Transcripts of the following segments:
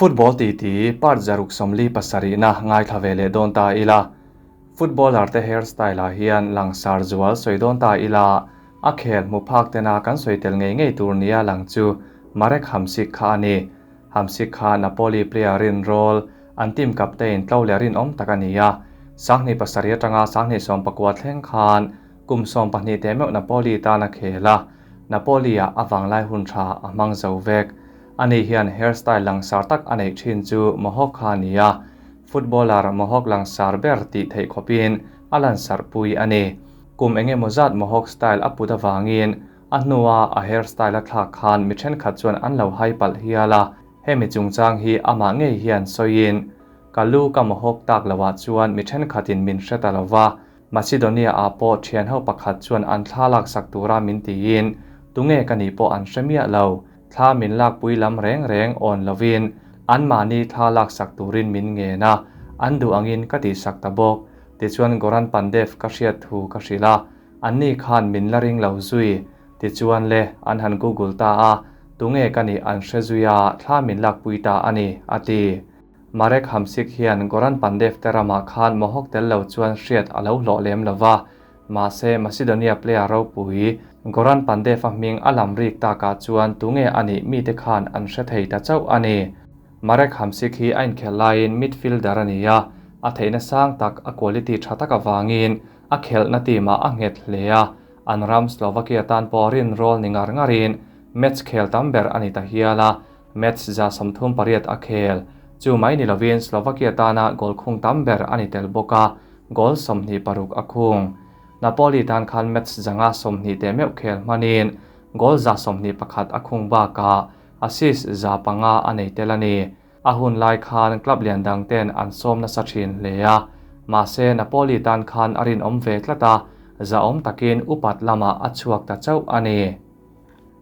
Football titi part 147-na ngaithla ve leh dawn ta ila. Footballer te hairstyle ah hian langsar zual sawi dawn ta ila, a khel hmu phak tena kan sawi tel ngei ngei tur nia lang chu Marek Hamsik kha a ni. Hamsik kha Napoli player rinrawl, an team captain tlo leh rinawm tak a ni a. 2007 atanga 2019 thleng khan kum 12 teh meuh Napoli tan a khel a, Napoli-ah a vanglai hun tha a hmang zo vek. Ani hian hairstyle langsar tak a neih thin chu Mohawk kha a ni a, footballer Mohawk langsar ber tih theih khawpin a lansarh pui a ni. Kum eng emaw zat Mohawk style a put avangin a hnua a hairstyle a thlak khan mi thenkhat chuan an lo hai palh hial a, hemi chungchang hi amah ngei hian sawiin, Ka lu ka Mohawk tak loah chuan mi thenkhatin min hre ta lo va, Macedonia-ah pawh thianho pakhat chuan an thla laksak tura min tiin tunge ka nih pawh an hre miah lo. Thla min lakpui lam reng reng awn lovin anmahni thla laksak turin min ngen a, an duh angin ka tihsak ta bawk. Tichuan Goran Pandev ka hriat thu ka hrilh a, anni khan min la ring lo zui. Tichuan le, an han google ta a, tunge ka nih an hre zui a, thla min lakpui ta a ni, a ti. Marek Hamsik hian Goran Pandev te ramah khan Mohawk tel lo chuan hriat a lo hlawh lem lo va, mahse Macedonia player ropui Goran Pandev-a hming a lam rik takah chuan tunge a nih mite khan an hre thei ta chauh a ni. Marek Hamsik hi a inkhelh laiin midfielder a ni a, a theihna sang tak, a quality tha tak avangin a khelhna team-ah a nghet hle a, an ram Slovakia tan pawh rinrawl ni ngar ngarin match khel tam ber a ni ta hial a, Match 38 a khel. Chu mai ni lovin Slovakia tana goal khung tam ber a ni tel bawk a, goal 26 a khung. Napoli tan khan match 120 teh meuh khel hmanin goal 121 a khung bakah assist 500 a nei tel a ni. A hun lai khan club lian dang ten an sawm nasa thin hle a, mahse Napoli tan khan a rinawm ve tlat a, zahawm takin upat lamah a chhuak ta chauh a ni.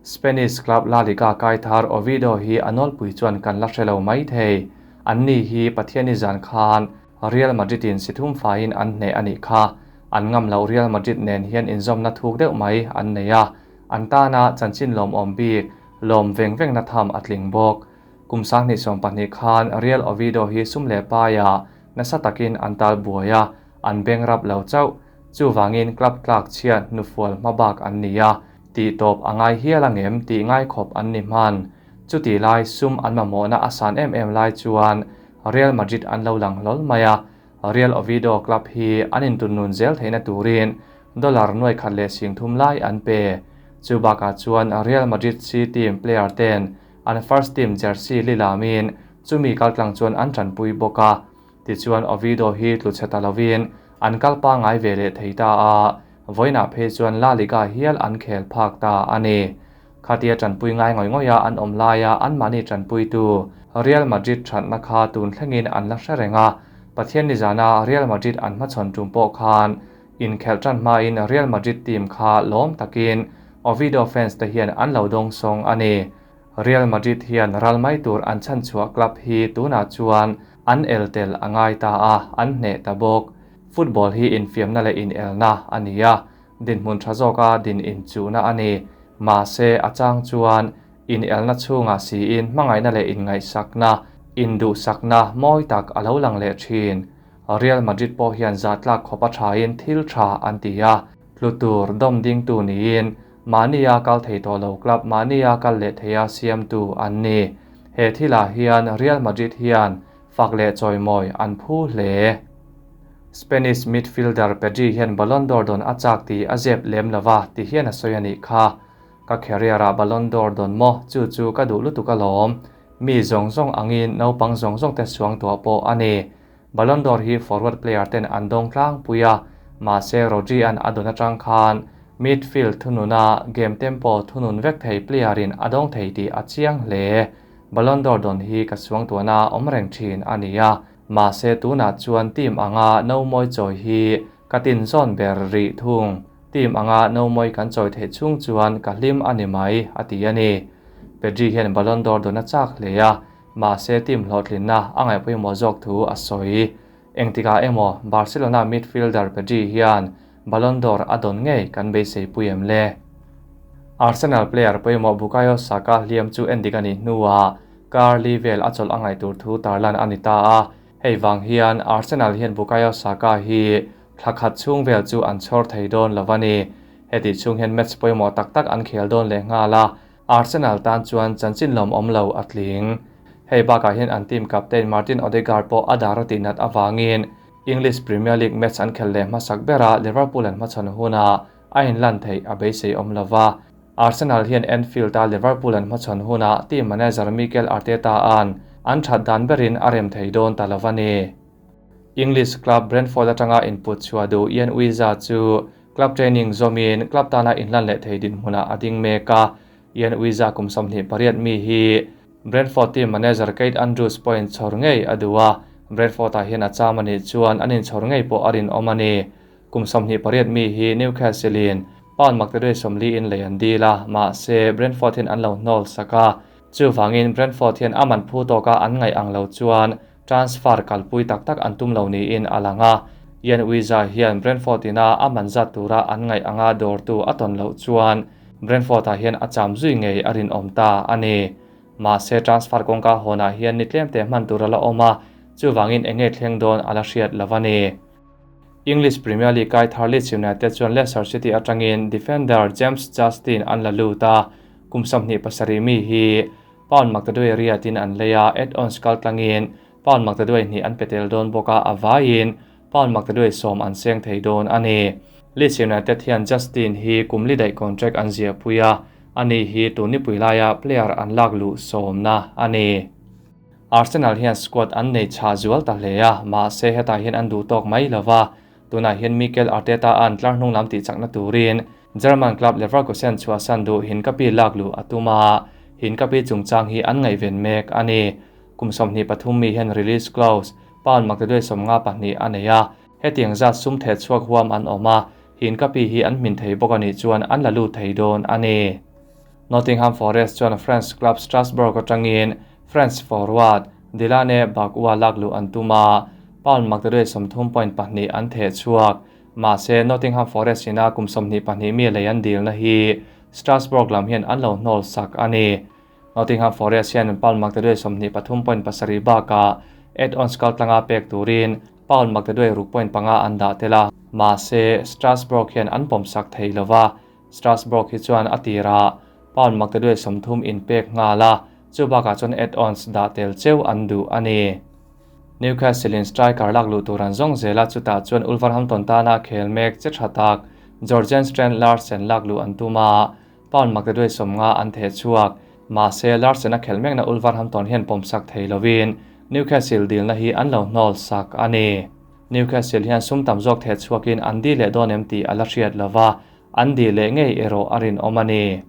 Spanish club La Liga kai thar Oviedo hi a nawlpui chuan kan la hre lo mai thei. Anni hi Pathiani zan khan Real Madrid in si thum faiin an hneh a nih kha. An ngam loh Real Madrid nen hian inzawmna thuk deuh mai an nei a, an tana chanchin lawmawm bik lawm veng vengna tham a tling bawk. Kum 2020 khan Real Oviedo hi sum leh paiah nasa takin an tal buai a, an beng rap lo chauh. Chuvangin club tlak chhiat hnufual hmabak an ni a, tih tawp a ngai hial ang em tih ngai khawp an ni hman. Chutih lai sum an mamawhna a san em em lai chuan Real Madrid an lo lang hlawl mai a, Real Oviedo club hi an intunnun zel theihna turin dollar nuai khat leh sing thum lai an pe. Chu bakah chuan Real Madrid C team player ten an first team jersey lilamin chumi kaltlang chuan an tanpui bawk a. Tichuan Oviedo hi tlu chhe ta lovin an kal pangngai ve leh thei ta a, vawiinah phei chuan La Liga hial an khel phak ta a ni. Khatia tanpui ngai ngawih ngawih a an awm laia anmahni tanpuitu Real Madrid thatna kha tun thlengin an la hre reng a, Pathian nizana Real Madrid an hmachhawn tum pawh khan inkhelh tan hmain Real Madrid team kha lawm takin Oviedo fans te hian an lo dawngsawng a ni. Real Madrid hian ral mai tur an chhanchhuah club hi tunah chuan an el tel a ngai ta a, an hneh ta bawk. Football hi infiamna leh inelna a ni a, dinhmun tha zawka din inchuhna a ni. Mahse, a chang chuan inelna chhungah siin hmangaihna leh inngaihsakna, induhsakna mawi tak a lo lang leh thin. Real Madrid pawh hian zahtlak khawp a thain thil tha an ti a, tlu tur dawm dingtu niin mahnia kal thei tawh lo club mahnia kal leh theia siamtu an ni. He thilah hian Real Madrid hian fak leh chawimawi an phu hle. Spanish midfielder Pedri hian Ballon d'Or dawn a chak tih a zep lem lova ti hian a sawi a nih kha. Ka career-ah Ballon d'Or dawn maw? Chu chu ka duh lutuk alawm. Mi zawng zawng angin naupang zawng zawng te suangtuah pawh a ni. Ballon d'Or hi forward player ten an dawng tlangpui a, mahse Rodri an a dawn atang khan midfield thununa game tempo thunun vek thei player in a dawng thei tih a chiang hle. Ballon d'Or dawn hi ka suangtuahna awm reng thin a ni a, mahse tunah chuan team anga no mawi chawi hi ka tinzawn ber rih thung. Team anga no mawi kan chawi theih chhung chuan ka hlim a ni mai, a ti a ni. Pedri hian Ballon d'Or dawn a chak hle a, mahse team hlawhtlinna a ngaihpawimawh zawk thu a sawi. Engtikah emaw Barcelona midfielder Pedri hian Ballon d'Or a dawn ngei kan beisei pui em le? Arsenal player pawimawh Bukayo Saka hliam chu endik a nih hnuah Kar li vel a chawlh a ngaih tur thu tarlan a ni ta a, hei vang hian Arsenal hian Bukayo Saka hi thla khat chhung vel chu an chhawr thei dawn lo a ni. Hetih chhung hian match pawimawh tak tak an khel dawn leh nghal a, Arsenal tan chuan chanchin lawmawm lo a tling. Hei bakah hian an team captain Martin Odegaard pawh a dar a tihnat avangin English Premier League match an khelh leh hmasak bera Liverpool an hmachhawn hunah a inlan theih a beisei awm lo va. Arsenal hian Anfield-a Liverpool an hmachhawn hunah team manager Mikel Arteta-a'n an that dan berin a rem thei dawn ta lo a ni. English club Brentford atanga input chhuah duh Ian Uiza chu club training zawmin club tana inhlan leh thei dinhmunah a ding mek a. Ian Uiza kum 28 mi hi Brentford team manager Keith Andrews pawhin chhawr ngei a duh a, Brentford-ah hian a cham a nih chuan an inchhawr ngei pawh a rinawm a ni. Kum 28 mi hi Newcastle-in pound maktaduai 40 in lei an dil a, mahse Brentford hian an lo hnawl sak a. Chuvangin Brentford hian a man phu tawka an ngaih ang lo chuan transfer kalpui tak tak an tum lo niin a lang a. Ian Uiza hian Brentford ina a man zat tura an ngaih anga dawrtu a tawn loh chuan Brentford-ah hian a cham zui ngei a rinawm ta a ni. Mahse transfer kawngka hawnah hian ni tlemte hman tur a la awm a, chuvangin eng nge thleng dawn a la hriat lo a ni. English Premier League kai thar Leeds United chuan Leicester City atangin defender James Justin an la lut a, kum 27 mi hi pound maktaduai riatin an lei a, add-ons kaltlangin pound maktaduai hnih an pe tel dawn bawk a, a vaiin pound maktaduai 10 an seng thei dawn a ni. Leeds United hian Justin hi kum li daih contract an ziahpui a, ani hi tun nipui laia player an lak luh sawmna a ni. Arsenal hian squad an nei chha zual ta hle a, mahse hetah hian an duh tawk mai lo va. Tunah hian Mikel Arteta an tlar hnung lam tih chakna turin German club Leverkusen chhuahsan duh Hincapi lak luh a tum a, Hincapi chungchang hi an ngaihven mek a ni. Kum 23 mi hian release clause pound maktaduai 52 a nei a, hetiang zat sum theh chhuak huam an awm a, Hincapi hi an hmin thei bawk a nih chuan an la lut thei dawn a ni. Nottingham Forest chuan French club Strasbourg atangin French forward Dilane Bakwa lak luh an tum a, pound maktaduai 30.2 an theh chhuak. Mahse Nottingham Forest ina kum 22 mi lei an dilna hi Strasbourg lam hian an lo hnawl sak a ni. Nottingham Forest hian pound maktaduai 23.7 bakah add-ons kaltlanga pek turin pound maktaduai 6.5 an dah tel a, mahse Strasbourg hian an pawm sak thei lova. Strasbourg hi chuan a tira pound maktaduai 30 in pek nghal a, chu bakah chuan add-ons dah tel cheu an duh a ni. Newcastle in striker lak luh tur an zawng zel a, chutah chuan Wolverhampton tana khel mek che tha tak Jorgen Strand Larsen lak luh an tum a, pound maktaduai 50 an theh chhuak. Mahse Larsen a khel mekna Wolverhampton hian pawm sak thei lovin Newcastle dilna hi an lo hnawl sak a ni. Newcastle hian sum tam zawk theh chhuakin an dil leh dawn em tih a la hriat lova, an dil leh ngei erawh a rinawm a ni.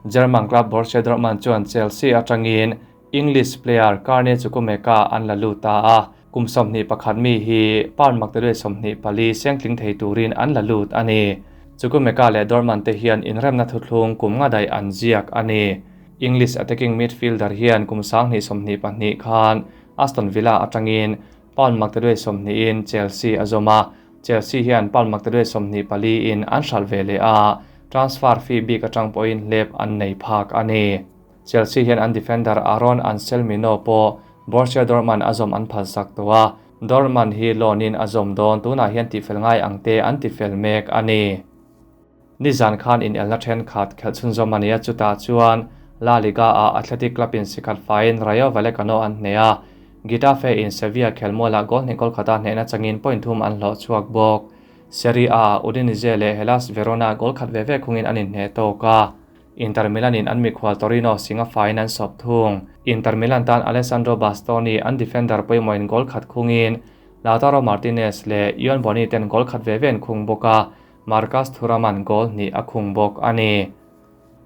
German club Borussia Dortmund chuan Chelsea atangin English player Carney Chukwuemeka an la lut ta a, kum 21 mi hi pound maktaduai 24 sengtling thei turin an la lut a ni. Chukwuemeka leh Dortmund te hian inremna thuthlung kum nga daih an ziak a ni. English attacking midfielder hian kum 2022 khan Aston Villa atangin pound maktaduai 20 in Chelsea a zawm a, Chelsea hian pound maktaduai 24 in an hral ve leh a, transfer fee bik atang pawhin hlep an nei phak a ni. Chelsea hian an defender Aaron Anselmino pawh Borussia Dortmund a zawm an phal sak tawh a, Dortmund hi loan in a zawm dawn tunah hian tifel ngai ang te an tifel mek a ni. Nizan khan in elna then khat khelh chhunzawm a ni a, chutah chuan La Liga a Athletic Club in sikhat faiin Rayo Vallecano an hne a, Getafe in Sevilla khelmualah goal hnih goal khata hnehna changin point thum an hlawh chhuak bawk. Serie A Udinese leh Hellas Verona goal khat ve ve khungin an inhne tawk a, Inter Milan in an mikhual Torino singa faiin an sawp thung. Inter Milan tan Alessandro Bastoni an defender pawimawhin goal khat khungin Lautaro Martinez leh Ion Boni ten goal khat ve ve an khung bawk a, Marcus Thuram an goal hnih a khung bawk a ni.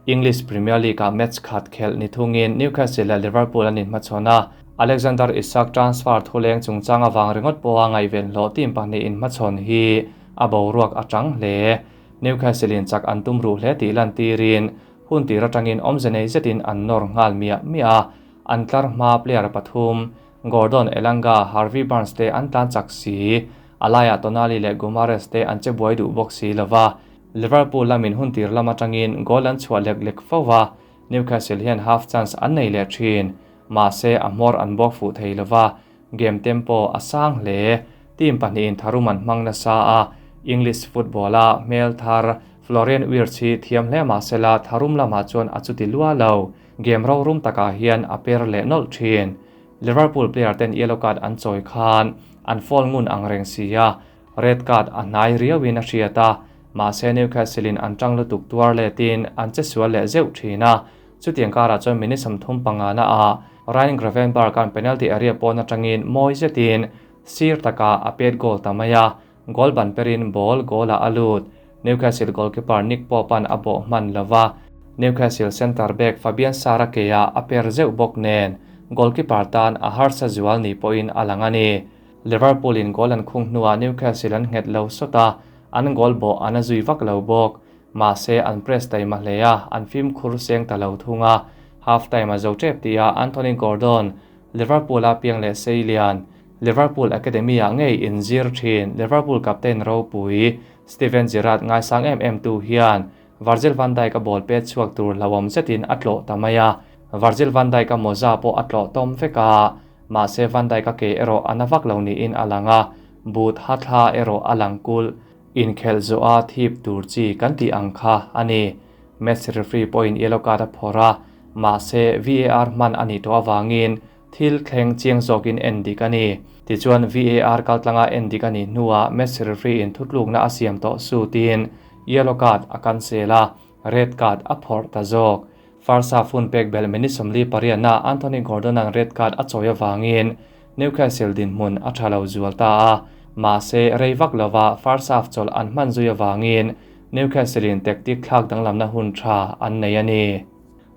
English Premier League a match khat khelh ni thungin Newcastle leh Liverpool an inhmachhawn a, Alexander Isak transfer thuleng chungchang awang ringawt pawha ngaihven hlawh team pahnih inhmachhawn hi a boruak a tang hle. Newcastle in chak an tum ruh hle tih lan tirin hun tir atangin awmze nei zetin an nawr nghal miah miah a, an tlar hma player pathum Gordon Elanga, Harvey Barnes te an tlan chak si, a laiah Tonali leh Guimaraes te an che buai duh bawk si lova. Liverpool lamin hun tir lam atangin goal an chhuah lek lek fo va, Newcastle hian half chance an nei leh thin. Mahse a hmawr an bawk fuh thei lova, game tempo a sang hle. Team pahnihin tharum an hmang nasa a, English football-a hmel thar Florian Wirtz hi thiam hle mahsela tharum lamah chuan a chuti lua lo. Game rorum takah hian a per leh nawlh thin. Liverpool player ten yellow card an chawi khan an foul ngun ang reng si a, red card a hnai riauin a hriat a, mahse Newcastle in an tang lutuk tuar letin an che sual leh zeuh thin a. Chutiang karah chuan minute 35 na ah Ryan Gravenberch an penalty area pawn atangin mawi zetin sir takah a pet goal ta mai a, goal ban perin ball goal ah a lut. Newcastle goalkeeper Nick Pope an a bawh hman lova, Newcastle centre back Fabian Schar a ke ah a per zeuh bawk nen goalkeeper tan a harsa zual ni pawhin a lang a ni. Liverpool in goal an khung hnuah Newcastle an nghet lo sawt a, an goal bawh an a zui vak lo bawk. Mahse an press taima hle a, an fimkhur seng ta lo thung a. Half time a zo tep tih ah Anthony Gordon, Liverpool a piang leh sei lian, Liverpool Academy ah ngei inzir thin Liverpool captain ropui Steven Gerrard ngaisang em em tu hian Virgil van Dijk a ball pet chhuak tur hlauhawm zetin a tlawh ta mai a. Virgil van Dijk a mawza pawh a tlawh tawm vek a, mahse Van Dijk a ke erawh a na vak lo niin a lang a, boot ha thla erawh a lang kulh. Inkhelh zawha thip tur chi kan tih ang kha a ni. Match referee pawhin yellow card a phawrh a, mahse VAR hman a nih tawh avangin thil thleng chiang zawkin en dik a ni. Tichuan VAR kaltlanga en dik a nih hnuah match referee in thutlukna a siam tawh sutin yellow card a cancel a, red card a phawrh ta zawk. First half hun pek belh minute 48 ah Anthony Gordon-a'n red card a chawi avangin Newcastle dinhmun a tha lo zual ta a, mahse rei vak lova first half chawlh an hman zui avangin Newcastle in tactic thlak danglamna hun tha an nei a ni.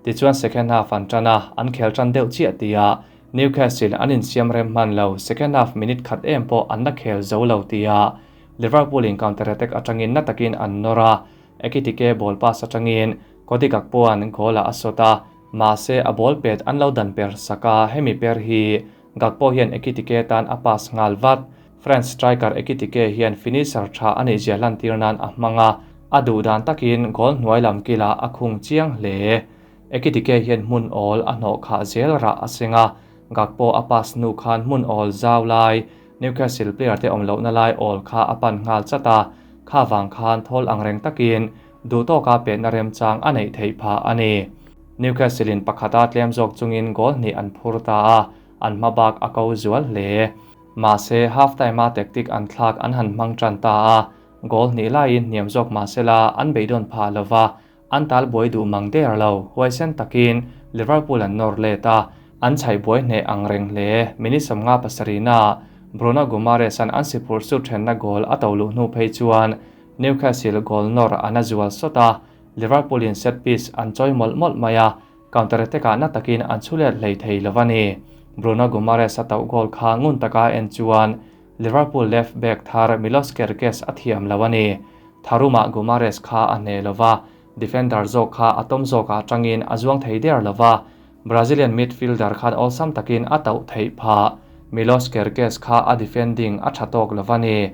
Tichuan second half an tan a, an khel tan deuh chiah tia Newcastle an insiam rem hman lo, second half minute khat em pawh an la khel zo lo tia Liverpool in counter attack atangin na takin an nawr a, Ekitike ball pass atangin Cody Gakpo-a'n goal ah a sawt a, mahse a ball pet an lo dan per sak a, hemi per hi Gakpo hian Ekitike tan a pass nghal vat. French striker Ekitike hian finisher tha a neih zia hlantir nan a hmang a, a duh dan takin goal hnuai lam kilah a khung chiang hle. Ekitike hian hmun awl a hnawh khah zel rah a seng a, Gakpo a pass hnu khan hmun awl zau lai Newcastle player te awm lohna lai awl kha a pan nghal chat a, kha vang khan thawl ang reng takin duh tawka petna remchang a neih theih phah a ni. Newcastle in pakhata tlem zawk chungin goal hnih an phur ta a, an hma bak a ko zual hle. Mahse half time a tactic an thlak an han hmang tan ta a, goal hnih laiin hniam zawk mahsela an beidawn phah lova, an tal buai duh mang der lo. Huaisen takin Liverpool an nawr let a, an chhaih buai hneh ang reng hle. Minute 57 na Bruno Guimaraes an an si phur su thenna goal a to luh hnu phei chuan Newcastle goal nawr an a zual sawt a, Liverpool in set piece an chawi mawlh mawlh mai a, counter attack ah na takin an chhulet hlei thei lo a ni. Bruno Guimaraes a tauh goal kha ngun taka en chuan Liverpool left back thar Milos Kerkez a thiam lo a ni. Tharumah Guimaraes kha a hne lova, defender zawk kha a tawm zawkah atangin a zuang thei der lova, Brazilian midfielder khan awlsam takin a tauh theih phah. Milos Kerkez kha a defending a tha tawk lova ni.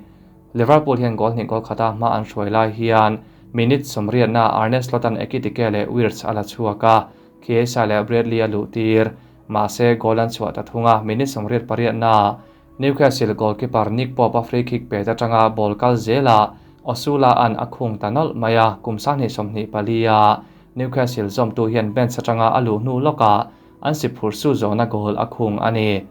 Liverpool hian goal hnih goal khata hma an hruai lai hian minute 80 na Arne Slot-a'n Ekitike leh Wirtz a la chhuak a, Chiesa leh Bradley a luh tir. Mahse goal an chhuah ta thung a, minute 88 na Newcastle goalkeeper Nick Pope a free kick pet atanga ball kal zela Osula an a khung ta nawlh mai a, kum 2024 a Newcastle zawmtu hian bench atanga a luh hnu lawkah an si phur su zawna goal a khung a ni.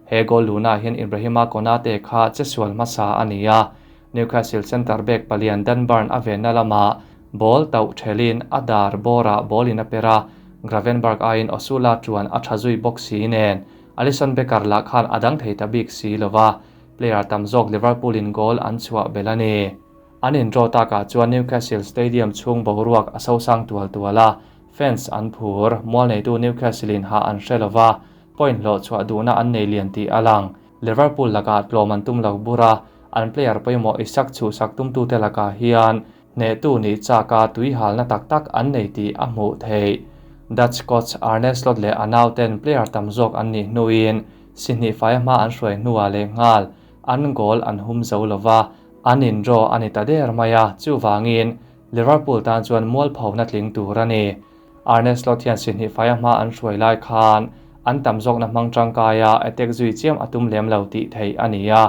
He goal luna hian Ibrahima Konate kha che sual hmasa a ni a, Newcastle centre back palian Dan Burn a venna lamah ball tauh thelin a dar bawrah ball in a per a, Gravenberch aiin Osula chuan a tha zui bawk si nen Alisson Becker lah khan a dang thei ta bik si lova, player tam zawk Liverpool in goal an chhuah bel a ni. An in draw takah chuan Newcastle Stadium chhung boruak a sosang tual tual a, fans an phur, mual neitu Newcastle in ha an hre lova, point hlawh chhuah duhna an nei lian tih a lang. Liverpool lakah tlawm an tum lo bur a, an player pawimawh Isak chhuhsak tumtute lakah hian hnetu ni chaka tui halna tak tak an nei tih a hmuh theih. Dutch coach Arne Slot leh a nauten player tam zawk an nih hnuin si hnih fai hma an hruai hnuah leh nghal an goal an hum zo lova, an in draw a ni ta der mai a, chuwangin Liverpool tan chuan mual phona tling tur a ni. Arne Slot hian si hnih fai hma an hruai lai khan An tam zawkna hmang tangkaia attack zui chiam a tum lem lo tih theih a ni a,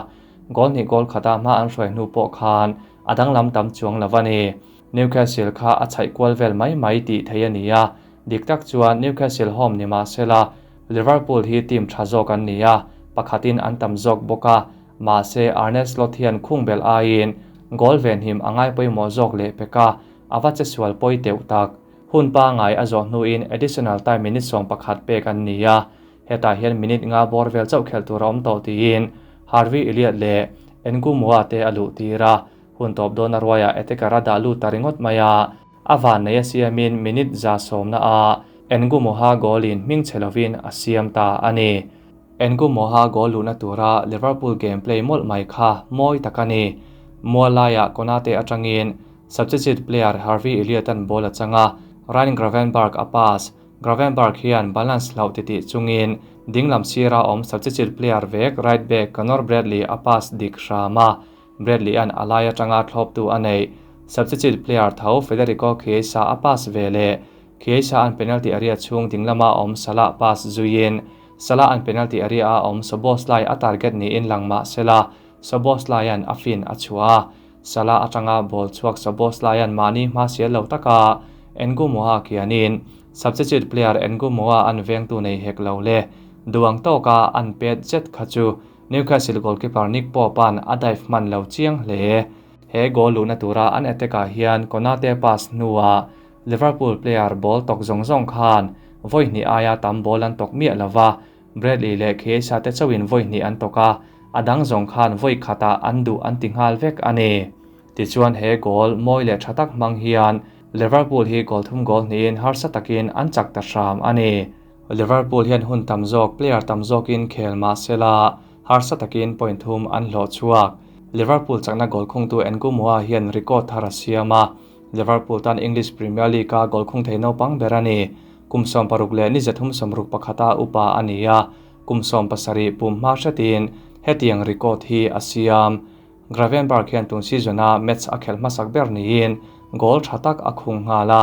goal hnih goal khata hma an hruai hnu pawh khan a danglam tam chuang lo a ni. Newcastle kha a chhaih kual vel mai mai tih theih a ni a, dik tak chuan Newcastle home ni mah sela Liverpool hi team tha zawk an ni a, pakhatin an tam zawk bawk a, mahse Arne Slot hian khung belh aiin goal venhim a ngai pawimawh zawk leh pek a, a va che sual pawi teuh tak. Hun pangai a zawh hnuin additional time minute 11 pek an ni a, hetah hian minute nga bawr vel chauh khelh tur a awm tawh tiin Harvey Elliott leh Ngumoha te a luh tir a, hun tawp dawn a ruaiah attacker a dah lut ta ringawt mai a, a van nei a siamin minute 110 a Ngumoha goal in hming chhe lovin a siam ta a ni. Ngumoha goal luhna tura Liverpool game play mawlh mai kha mawi tak a ni. Mualaiah Konate atangin substitute player Harvey Elliott an ball a chang a, Ryan Gravenberch a pass. Gravenberch hian balance hlauh titih chungin dinglam sira awm substitute player vek right back Conor Bradley a pass dik hram a, Bradley an a lai atanga thlawptu a nei. Substitute player tho Federico Chiesa a pass ve leh. Chiesa an penalty area chhung dinglama awm Salah pass zuiin Salah an penalty area a awm Szoboszlai a target niin lang mah sela Szoboszlai an a fin a chhuah a, Salah atanga ball chhuak Szoboszlai an mahni hma sial lo taka Ngumoha khianin substitute player Ngumoha an vengtu nei hek lo le duang tawka an pet zet kha chu Newcastle goalkeeper Nick Pope an a dive hman lo chiang hle. He goal luhna tura an attack ah hian Konate pass hnuah Liverpool player ball tok zawng zawng khan vawi hnih aia tam ball an tok miah lova, Bradley leh Chiesa te chauhin vawi hnih an tok a, a dang zawng khan vawi khatah an duh an ti nghal vek a ni. Tichuan he goal mawi leh tha tak hmang hian Liverpool hi goal thum goal hnihin harsa takin an chak ta hram a ni. Liverpool hian hun tam zawk player tam zawkin khel mah sela harsa takin point thum an hlawh chhuak. Liverpool chakna goal khungtu Ngumoha hian record thar a siam a, Liverpool tan English Premier League a goal khung thei naupang ber a ni. Kum 60 leh ni 361 a upa a ni a, kum 17 pum hma hretin hetiang record hi a siam. Gravenberch hian tun season a match a khelh hmasak ber niin goal tha tak a khung nghal a.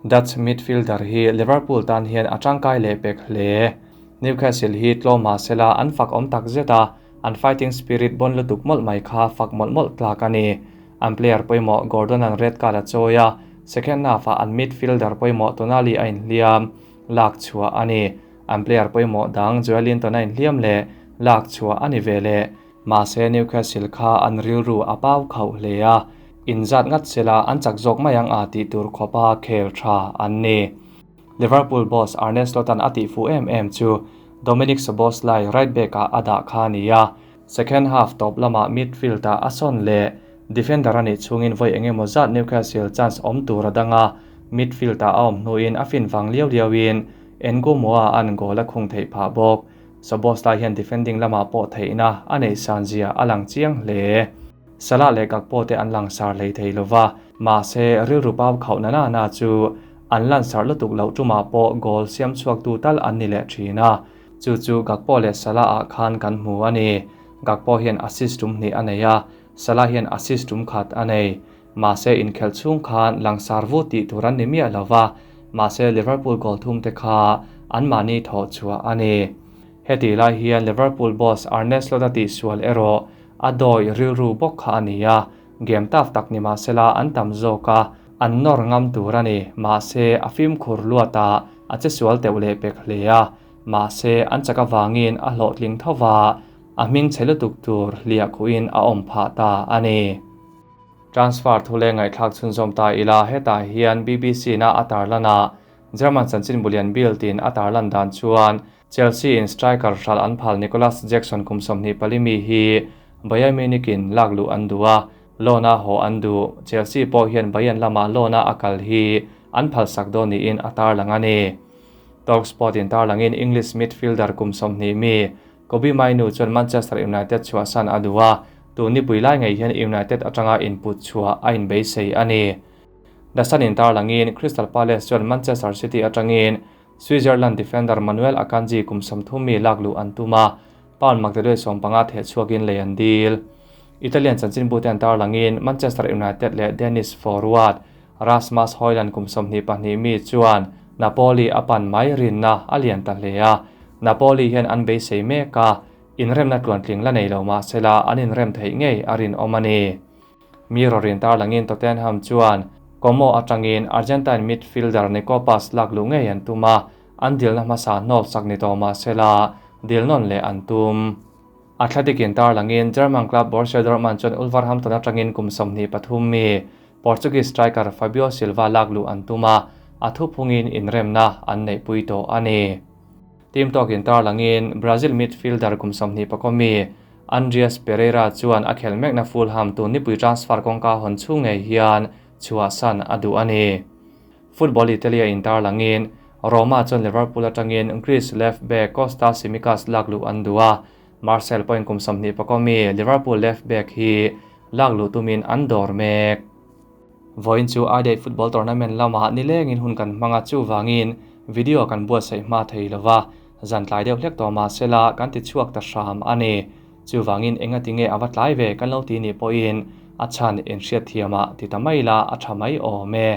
Dutch midfielder hi Liverpool tan hian a tangkai leh pek hle. Newcastle hi tlawm sela an fak awm tak zet a, an fighting spirit bon lutuk mawlh mai kha fak mawlh mawlh tlak a ni. An player pawimawh Gordon an red card a chawi a, second half ah an midfielder pawimawh Tonali a inhliam lak chhuah a ni. An player pawimawh dang Joelinton a inhliam leh lak chhuah a ni ve leh. Mahse Newcastle kha an rilru a pau khauh hle a, inzat ngat sela an chak zawk mai ang a tih tur khawpa khel tha an ni. Liverpool boss Arne Slot an a tih fu em em chu Dominic Szoboszlai right back ah a dah kha ni a, second half top lama midfield ah a sawn leh defender a nih chungin vawi engemaw zat Newcastle chance awm tur a dang a, midfield ah a awm hnuin a fin vang liau liauin Ngumoha an goal a khung theih phah bawk. Szoboszlai hian defending lama pawh theihna a nei san zia a lang chiang hle. Salah leh Gakpo te an langsar hlei thei lova, mahse rilru pau khauh na na na chu an lansar lutuk loh tumah pawh goal siam chhuak tu tal an ni leh thin a. Chu chu Gakpo leh Salah ah khan kan hmu a ni. Gakpo hian assist tum hnih a nei a, Salah hian assist tum khat a nei. Mahse inkhelh chhung khan langsar vu tih tur an ni miah lova, mahse Liverpool goal thum te kha an mahni thawh chhuah a ni. Heti lai hian Liverpool boss Arne Slot a tih sual erawh a dawi rilru bawk kha a ni a, game tough tak ni mahsela an tam zawk a, an nawr ngam tur a ni. Mahse a fimkhur luat a, a che sual teuh leh pek hle a, mahse an chak avangin a hlawhtling thova, a hming chhe lutuk tur hliah khuhin a awm phah ta a ni. Transfer thu le ngaihthlak chhunzawm ta ila, hetah hian BBC na a tarlan a, German chanchin bulian Bild in a tarlan dan chuan Chelsea in striker hral an phal Nicolas Jackson kum 24 mi hi Bayern Munich in lak luh an duh a, loan a haw an duh. Chelsea pawh hian Bayern lama loan a akal hi an phal sak dawn niin a tarlang a ni. Talksport in tarlangin English midfielder kum 20 mi Kobbie Mainoo chuan Manchester United chhuahsan a duh a, tun ni pui lai ngei hian United atanga input chhuah a inbeisei a ni. The Sun in tarlangin Crystal Palace chuan Manchester City atangin Switzerland defender Manuel Akanji kum 30 mi lak luh an tum a, pound maktaduai 15 theh chhuakin lei an dil. Italian chanchin bu te an tarlangin Manchester United leh Danish forward Rasmus Højlund kum 22 mi chuan Napoli a pan mai rinna a lian ta hle a, Napoli hian an beisei mek a, inremna tluantling la nei lo mah sela an inrem theih ngei a rinawm a ni. Mirror in tarlangin Tottenham chuan Como atangin Argentine midfielder Nico Paz lak luh ngei an tum a, an dilna hmasa hnawp sak ni tawh mah sela dil nawn leh an tum. Athletic in tarlangin German club Borussia Dortmund chuan Wolverhampton atangin kum 23 mi Portuguese striker Fabio Silva lak luh an tum a, a thuphungin inremna an neihpui tawh a ni. Team Talk in tarlangin Brazil midfielder kum 25 mi Andreas Pereira chuan a khel mekna Fulham tun nipui transfer kawngka hawn chhung ngei hian chhuahsan a duh a ni. Football Italia in tarlangin Roma chuan Liverpool atangin Greece left back Kostas Tsimikas lak luh an duh a, Marseille pawhin kum 25 mi Liverpool left back hi lak luh tumin an dawr mek. Vawiin chu I-Day football tournament lamah nilengin hun kan hmang a, chuvangin video kan buatsaih hma thei lova, zan tlai deuh hlek tawh mahsela kan ti chhuak ta hram a ni. Chuvangin enga tinge a va tlai ve kan lo ti nih pawhin a chhan inhriat thiamah ti ta mai la a tha mai awm e.